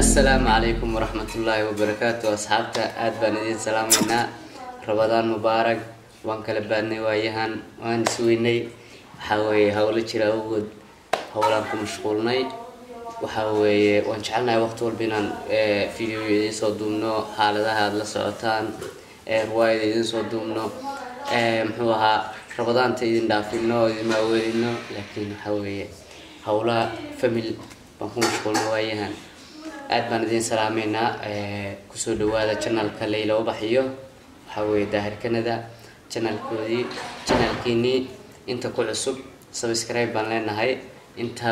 Asalaamu calaykum waraxmatullaahi wabarakaatu. Asxaabta, aad baan idiin salaameynaa. Ramadaan mubaarak. Waan kala baadnay waayahan, waan isweynay. Waxaa weeye hawlo jira awgood, howlaan ku mashquulnay. Waxaa weeye waan jecelnahay waqti walba inaan video idiin soo duubno, xaaladaha aad la socotaan, riwaayada idiin soo duubno, muxuu ahaa, ramadaanta idin dhaafino, idin maaweelino, laakiin waxaa weeye howlaha family baan ku mashquulnay waayahan. Aad baan idiin salaameynaa. Kusoo dhawaada channelka Leyla Ubax iyo waxaa weeye Daahir Canada, channelkoodii, channelkiinii. Inta ku cusub subscribe baan leenahay. Inta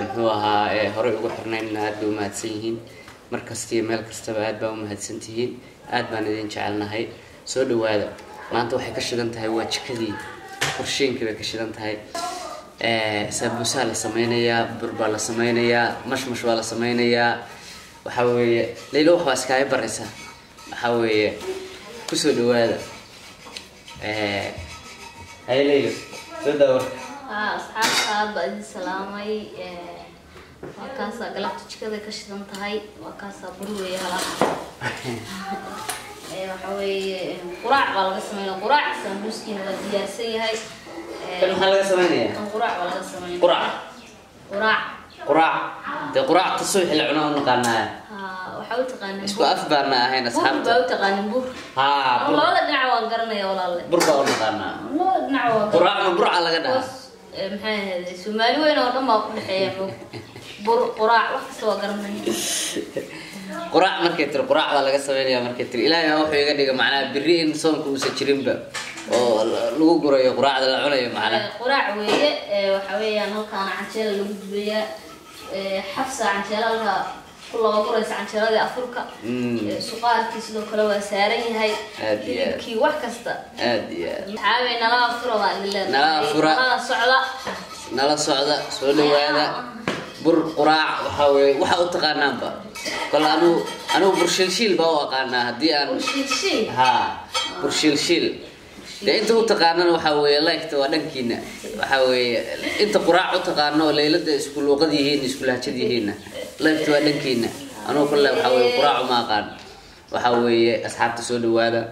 muxuu ahaa horey ugu xirnaynna aad bay umahadsan yihiin. Mar kasta iyo meel kastaba aad baa umahadsan tihiin, aad baan idin jecelnahay. Soo dhawaada. Maanta waxay ka shidan tahay waa jikadii qorsheyinkii bay ka shidan tahay. Saabuusaa la sameynayaa, bur baa la sameynayaa, mashmash baa la sameynayaa. Waxaa weeye Leylo wax baa iskaaga baraysa. Waxaa weeye kusoo dhawaada. Haye Leylo, soo daa warka. Haa, asxaabta, aad baa idin salaamay. Waa kaasaa galabta jikada ka shidan tahay, waa kaasaa bur weeye halaha. Waxa weeye quraac baa laga sameynaya, quraac. Sambuuskiina waa diyaarsan yahay. Kan maxaa laga sameynayaa? Kan quraac baa laga sameynaya. Quraac? Quraac. Quraac dee, quraacta subaxi la cunaa u naqaanaa. Haa, waxaa u taqaanin isku af baana ahayn bur asxaabta. Baa u taqaanin bur. Haa, bur. Labada dhinac waan garanaya, walaalle. Bur baa u naqaanaa. Labada dhinac waa Quraac ma burca laga dhahaa? Maxay ahayd, Soomaali weyn oo dhan baa ku dhexeeya mog bur, quraac, wax kasta waa garanaya. Quraac markay tiri, quraac baa laga sameynaya markay tiri, Ilaahay baa wuxuu iga dhiga macnaha berri in soonka uusan jirinba oo lagu gurayo quraacda la cunayo macnaha. Quraac weeye. Waxa weeyaan halkaana canjeela lagu dubayaa. Xafsa canjeela halkaa ku laba guraysa, canjeeladii afurka. Suqaarkii sidoo kale waa saaran yahay. Aad iyo aad. Hilibkii, wax kasta. Aad iyo aad. Asxaabey, nala afura baa idin leedahay. Nala afura. Nala socda. Nala socda, soo dhawaada. Bur, quraac, waxaa weeye waxa u taqaanaanba kole. Anugu bur shiilshiil baa u aqaanaa haddii aan Shiilshiil. Haa, bur shiilshiil dee. Inta u taqaanana waxaa weeye liketa waa dhankiina. Waxaa weeye inta quraac u taqaano oo Leylada isku luuqad yihiin, isku lahjad yihiinna, liketa waa dhankiina. Anugu kole waxaa weeye quraac uma aqaan. Waxaa weeye asxaabta, soo dhawaada.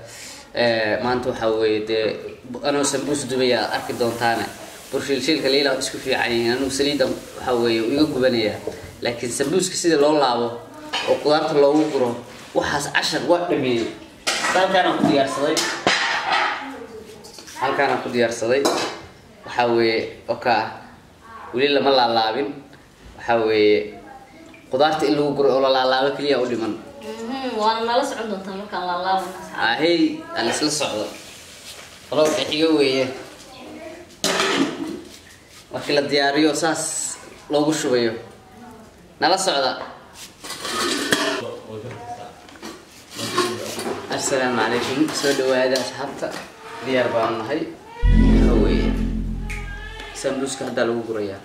Maanta waxaa weeye dee anuu sambuus dubaya arki doontaane. Bur shiilshiilka Leyla isku fiican yihiin. Anugu saliidan waxaa weeye uu iga gubanayaa, laakiin sambuuska sida loo laabo oo qudaarta loogu guro, waxaas cashar waa dhameeyey. Halkaanaan ku diyaarsaday, halkaanaan ku diyaarsaday. Waxaa weeye oka weli lama laalaabin. Waxaa weeye qudaarta in lagu guro oo la laalaabo keliya u dhiman. Waana nala socon doontaa markaan laalaabano, asxaab. Ahey, aan isla socdo. Qolobka xiga weeye markii la diyaariyo saas loogu shubayo. Nala socda. Assalaamu calaykum, soo dhawaada asxaabta. Diyaar baanu nahay. Waxa weeye sambuuska haddaa lagu gurayaa.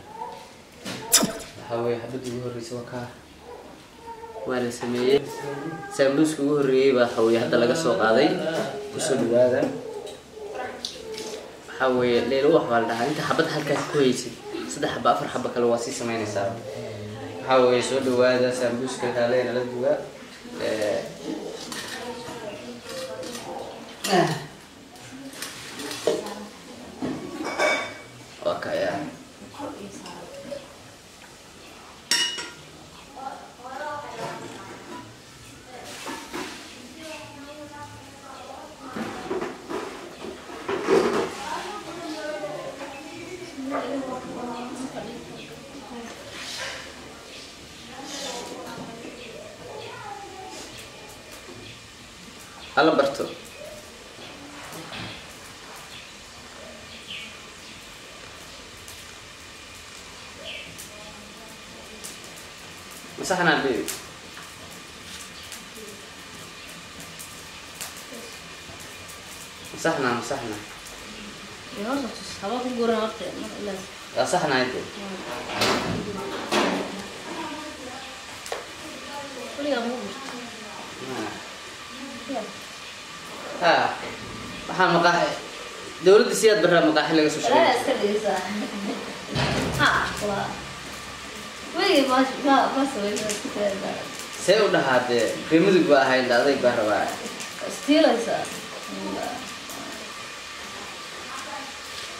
Waxaa weeye xabadda ugu horreysa waa kaa, waa la sameeyey. Sambuuska ugu horreeyey baa waxa weeye hadda laga soo qaaday. Kusoo dhawaada. Waxaa weeye Leylo wax baa la dhahaa inta xabad halkaas ku haysid, saddex xaba, afar xaba kale waa sii samaynaysaa. Waxaa weeye soo dhawaada. Sambuuska kaalena la dugaa. Waa kaya. Hala barto. Masaxnaa baby? Masaxnaa, masaxnaa. Iyo horta tus haba ku guran horta mar ilaa. Waa saxnaa inta. Weligaa ma gurto? Ha, waxaa maqaaxi dawladda Siyaad Barraa maqaaxi laga soo Walaa shaqeeyay. Iska dhigaysaa ha, waa weligay ma ma ma samayn, isku tiraahdaa. See u dhahaa dee, reer Mudug baa ahayn, adayg baa rabaa. Istiilaysaa.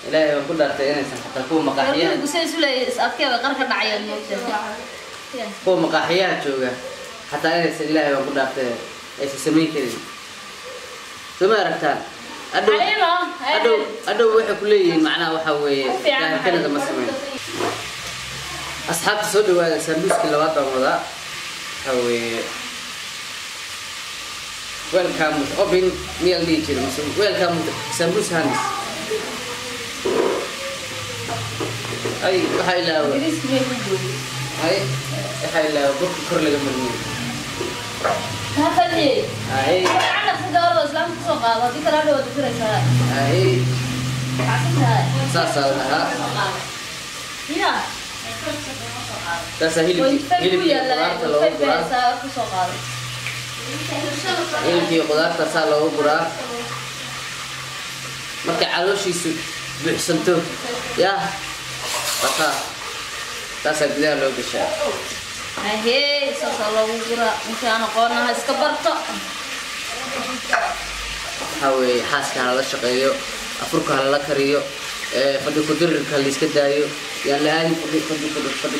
Ilaahay baan ku dhaartay inaysan xataa kuwa maqaaxiyaha Reer Mudug say isu leeyihiin, is adkee bay qar ka dhacayaan moogtahay. Kuwa maqaaxiyaha jooga xataa inaysan, ilaahay baan ku dhaartay, aysan samayn karin. Soo ma aragtaan? Adhow Xaliimo, adhow waxay ku leeyihiin, macnaha waxaa weeye Ku fiican. Ilaahay Canada ma samayn. Asxaabta, soo dhawaada. Sambuuskii labaad baan wadaa. Waxaa weeye welcome with open miyaa la dhihi jiray mise welcome with sambuus hands? Ay, waxaa ilaawa. Ingiriiska miyay ku joogay? Ay, waxaa ilaawa burka kor laga mariyey. Ha fadhiyey. Ay. Canab si gabadha islaamka kusoo qaado, haddii kale hadhow waad fikiraysaa. Ay. Kacsan tahay. Saasaa la dhahaa. Soo qaado. Ya. Saasaa Way hilibkii fay ku hilibkii yaallaa, qudaarta way loogu fay guraa. baysaa kusoo qaado. Hilibkii qudaarta saa loogu guraa marka calooshiisu buuxsanto. Yaa wataa, saasaa gudaha loo gashaa. Ahey, saasaa loogu guraa. Intaan aqoonaha iska barto. Waxaa weeye xaaska halala shaqeeyo, afurka halala kariyo, fadhi ku-dirirka layska daayo. Yaan la aadin fadhi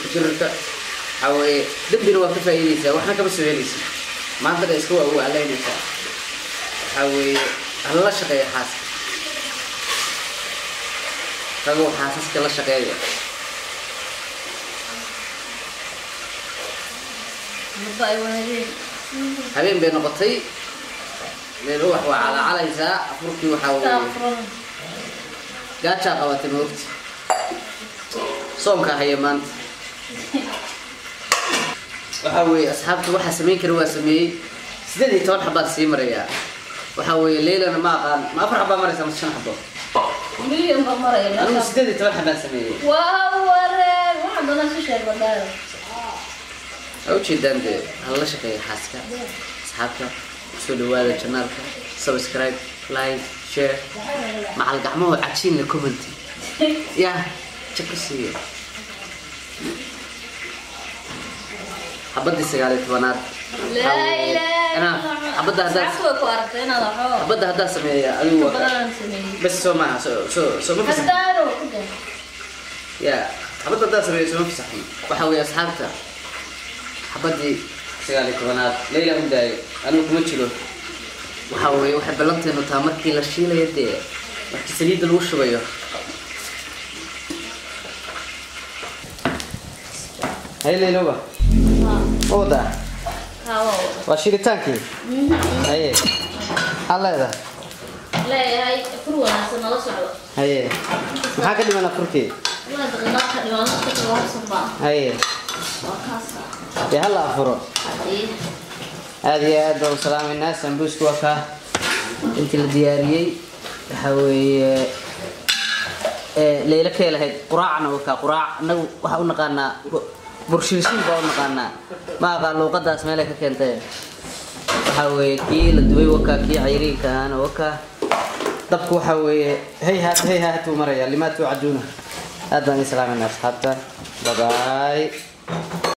ku-dirirka. Waxaa weeye dembina waa ka faa'iideysaa, waxna kama soo helaysa. Maanta dha iska waa waclaynaysaa. Waxaa weeye halala shaqeeyo xaaska. Ragow, xaasaska la shaqeeya. Muddo ay waa habeen. Habeen bay noqotay. Meel ubax waa calaacalaysaa afurkii. Waxaa weeye furan. Gaajaa qabatay, ma ogti? Soonkaa haya maanta. Waxaa weeye asxaabta, waxaa samayn kara waa sameeyey. 18 xabaan sii marayaa. Waxaa weeye Leylana ma aqaan, ma 4 xabaa maraysa mase 5 xabo? Milyan baa maraya Anigu meesha. 18 xabaan sameeyey. Waa waree, waxa badan si sheeg badaayo. Waa ujeedaan dee, hala shaqeeya xaaska. Asxaabta, kusoo dhawaada channelka, subscribe, like, share, macal gacmahu cajiin la comment ya jaka siiyo. Xabadii 19aad. Laa ilaaha. Inaa xabadda haddaad Asxaabtu way ku aragtay inaad waxba xabadda haddaad sameeya adigu ka waa badan aan sameeyey. Bas soo maaha, soo ma fasax. Haddaano ku daa. Ya, xabadda haddaad sameeyo soo ma fasaxin. Waxaa weeye asxaabta, xabaddii 19aad Leyla u daayo, anigu kuma jiro. Waxaa weeye waxay ballanteenu tahay markii la shiilayo dee, markii saliidda lagu shubayo. Hay Leyloba, ma wadaa? Ha, waa. Waa shiilitaankii. Haye, maxaa leedahay? Leeyahay fur wanaagsan, nala socdo. Haye, maxaa ka dhiman afurkii? Wallahi daqiiqad ka dhiman ka jawaabsan baa. Haye. Waa kaasa. Dee hala afuro. Haye. Aad iyo aad baan u salaamaynaa. Sambuuska waa kaa intii la diyaariyey. Waxaa weeye Leyla kee lahayd quraacna waa kaa. Quraac annagu waxaa u naqaanaa burshirshin baa u naqaanaa. Ma aqaan luuqadaas meelay ka keentay. Waxaa weeye kii la dubay wakaa, kii cayriinka ahaana wakaa. Dabku waxaa weeye hey haat hey haat uu marayaa. Limaa tuucaduuna. Aad baan idin salaamayna asxaabta. Bye bye.